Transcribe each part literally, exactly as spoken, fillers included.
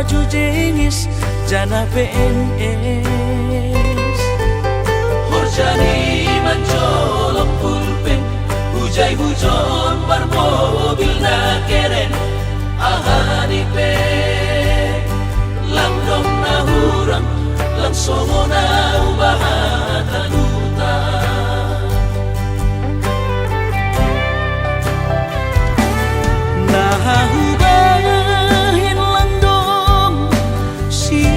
Jujengis jana P N S. Horjani manjolok pulpen, hujai hujon marmobil na keren. Aha ni pe langdong na hurang, lang songon na hubahen hata luta. Na hubahen langdong sikolahku,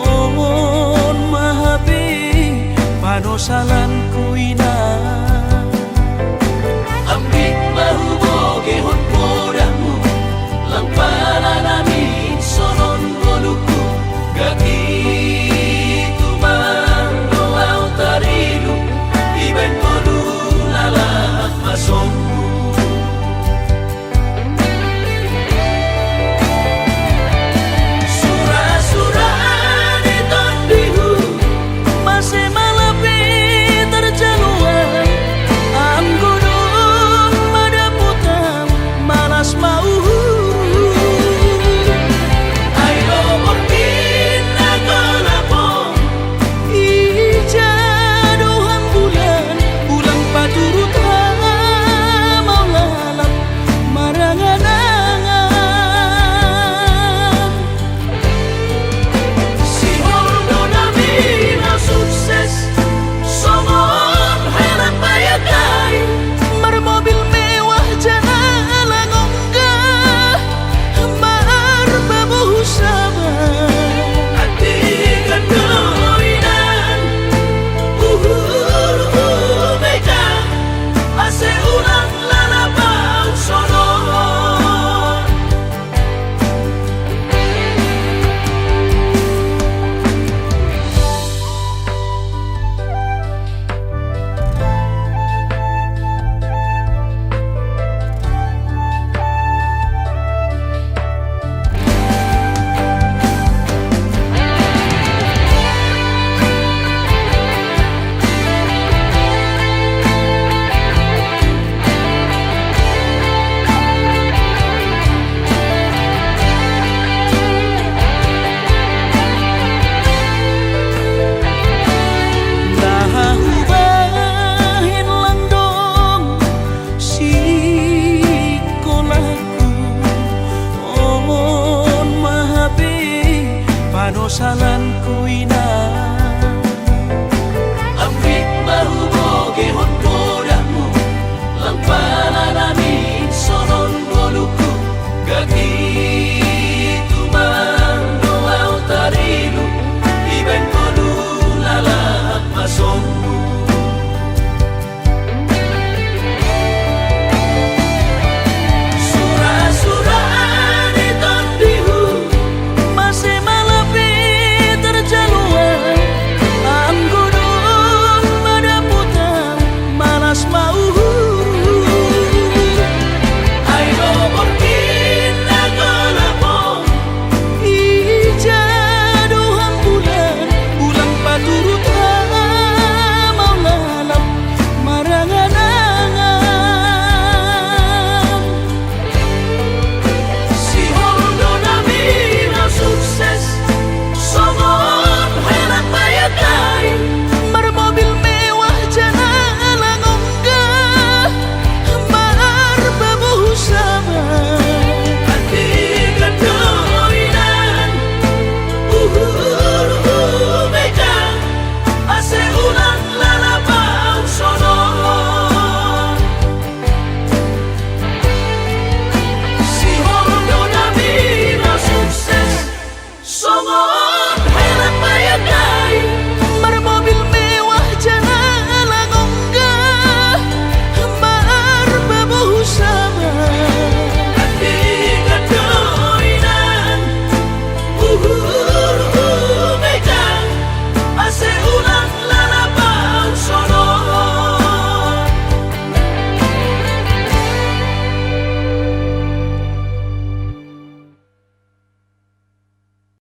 on ma hape panosalanku inang. Ambit ma hubogehon podahmu, lang pala na mingson on ngolungku, gati tumang do au tarinum, dibaen ngolu na lalap ma sombu. Sura-sura di tondihu, mase ma lape tarjaloan, anggo dong madapotan malas ma uhurhu. Ai do borngin na golap on, ija do hambulan, ulang paturut hamaolan marangan-angan. Sihol do nami na sukses songon halak bayak ai, marmobil mewah jala lang ongga marpabohu saba. Andigan do inang uhurhu mega, ase ulang lalap au songon. Na hubahen langdong sikolahku, on ma hape panosalanku inang.